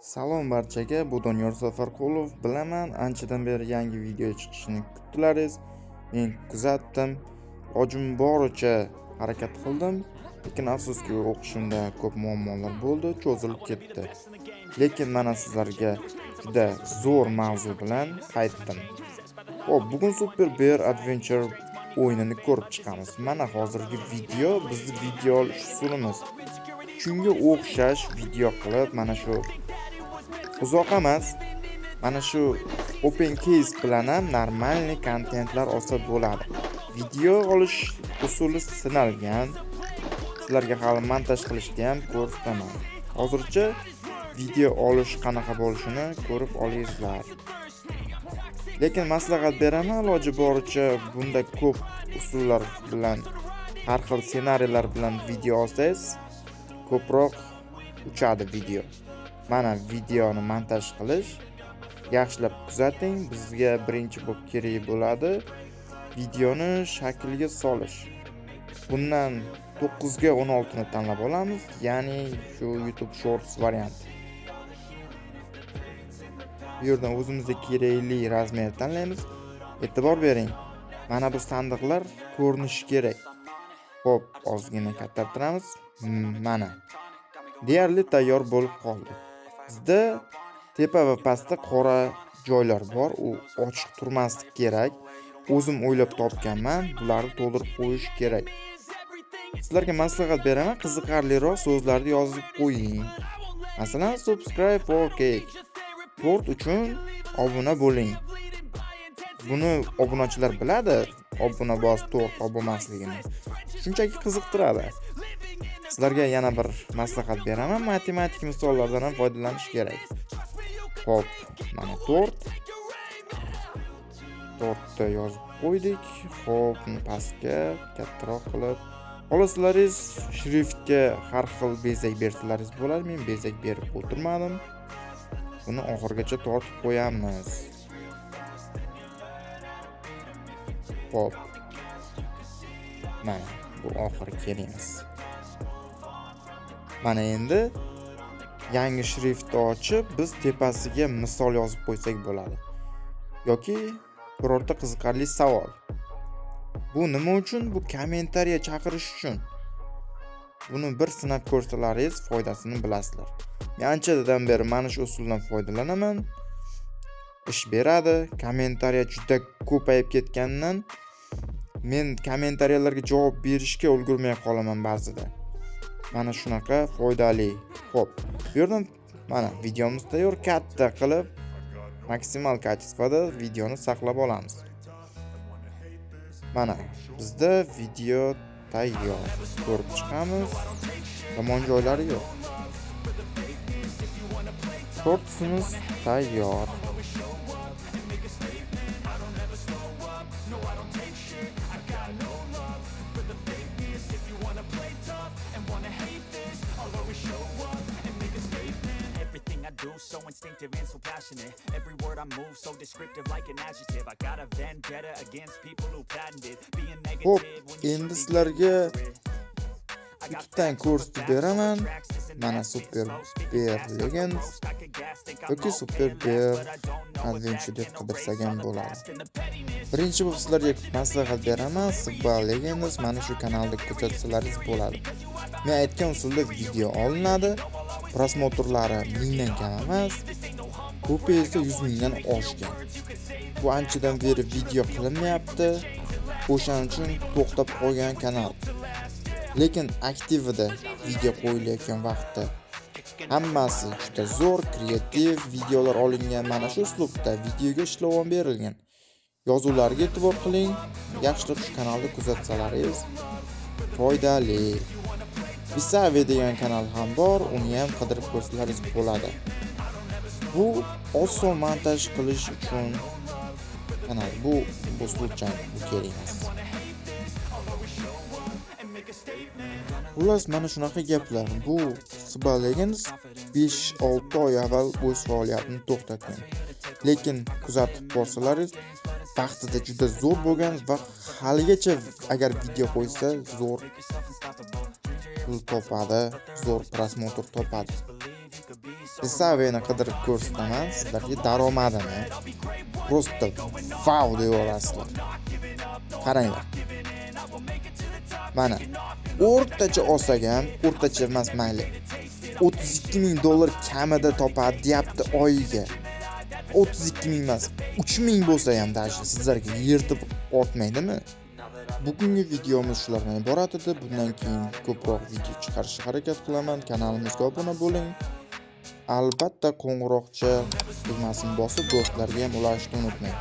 Salom barchaga, bu Doniyor Safarqulov. Bilaman, anchadan beri yangi video chiqishini kutdilaringiz. Men kuzatdim, ilojim boricha harakat qildim, lekin afsuski o'qishimda ko'p muammolar bo'ldi, cho'zilib ketdi. Lekin mana sizlarga juda zo'r mavzu bilan qaytdim. Xo'p, bugun Super Bear Adventure o'yinini ko'rib chiqamiz. Mana hozirgi video bizni video olish usulimiz. Shunga o'xshash video qilib, mana shu uzoq emas, mana shu open case bilan ham нормальный kontentlar olsa bo'ladi. Video olish usuli sinalgan. Sizlarga hali montaj qilishni ham ko'rsataman. Hozircha video olish qanaqa bo'lishini ko'rib olasizlar. Lekin maslahat beraman, iloji boricha bunda ko'p usullar bilan, har xil ssenariylar bilan video olsangiz, ko'proq uchadi video. Mana videoni montaj qilish. Yaxshilab kuzating. Bizga birinchi bo'lib kerak bo'ladi videoni shaklga solish. Bundan 9 ga 16 ni tanlab olamiz, ya'ni shu YouTube Shorts varianti. Bu yerdan o'zimizga kerakli razmer tanlaymiz. E'tibor bering. Mana bu sandiqlar ko'rinishi kerak. Xo'p, ozgina kattartiramiz. Mana. Deyarli tayyor bo'lib qoldi. Bizda tepa va pastda qora joylar bor, u ochiq turmaslik kerak. O'zim o'ylab topganman, bularni to'ldirib qo'yish kerak. Sizlarga maslahat beraman, qiziqarliroq so'zlarni yozib qo'ying. Masalan, subscribe for cake. Tort uchun obuna bo'ling. Buni obunachilar biladi, obuna bos tort olmasligini. Shunchaki qiziqtiradi. Sizlarga yana bir maslahat beraman, matematik misollardan ham foydalanish kerak. Xo'p, mana tort. Tortni yozib qo'ydik. Xo'p, uni pastga kattaroq qilib xohlasalaringiz shriftga har xil bezak bersalaringiz bo'ladi. Men bezak berib o'tirmadim. Buni oxirigacha tortib qo'yamiz. Xo'p. Mana bu oxiri kerak emas. Mana endi yangi shriftni ochib, biz tepasiga misol yozib qo'ysak bo'ladi. Yoki birorta qiziqarli savol. Bu nima uchun? Bu kommentariya chaqirish uchun. Buni bir sinab ko'rsalaringiz foydasini bilasizlar. Men anchadan beri mana shu usuldan foydalanaman. Ish beradi. Kommentariya juda ko'payib ketganidan men kommentariyalarga javob berishga ulgurmay qolaman ba'zida. Mana shunaqa foydali. Xo'p, bu yerdan mana videomiz tayyor, katta qilib maksimal качество da videoni saqlab olamiz. Mana bizda video tayyor. Ko'rib chiqamiz. Yomon joylari yo'q. Shortsimiz tayyor. Everything I do so instinctive and so passionate. Every word I move so descriptive like an adjective. I got a vendetta against people who patented being Xo'p, negative when you endi should be sizlarga after it. I got YouTube'dan facts over ko'rsatib facts over beraman. tracks, this and Mana that, spitting Super slow, spitting Bear fast, got the Legends roast, I could gas, think I'm yoki okay Super at last, Bear but I don't know if Adventure that deb can qidirsak erase ham all the bo'ladi. past and the pettiness. Birinchi bo'lib sizlarga maslahat beraman, Sba Legends mana shu kanalda kuzatsalaringiz bo'ladi. Men aytgan usulda video olinadi. Просмотр lari mingdan kam emas, ko'pi esa 100 mingdan oshgan. Bu anchadan beri video qilinmayapti. O'shaning uchun to'xtab qolgan kanal. Lekin aktivida video qo'yilayotgan vaqtda hammasi juda zo'r, kreativ videolar olingan. Mana shu uslubda videoga ishlov ham berilgan. Yozuvlarga e'tibor qiling, yaxshilab shu kanalni kuzatsalaringiz foydali. Visavi degan kanal ham bor, uni ham qidirib ko'rsalaringiz bo'ladi. Bu oson montaj qilish uchun kanal. Bu uslubchan, bu kerak emas. Xullas, mana shunaqa gaplar. Bu Sba Legends 5-6 oy avval o'z faoliyatini to'xtatgan. Lekin kuzatib borsalaringiz vaqtida juda zo'r bo'lgan va haligacha agar video qo'ysa zo'r pul topadi, zo'r просмотр topadi. Pesaveni qidirib ko'rsataman sizlarga daromadini. Просто vau deb yuborasizlar. Qaranglar. Mana o'rtacha olsak ham, o'rtacha emas, mayli. 32 ming dollar kamida topadi deyapti oyiga. 32 ming emas, 3 ming bo'lsa ham даже sizlarga yirtib ortmaydimi? Bugungi videomiz shulardan iborat edi. Bundan keyin ko'proq video chiqarishga harakat qilaman. Kanalimizga obuna bo'ling. Albatta qo'ng'iroqcha tugmasini bosib, do'stlarga ham ulashishni unutmang.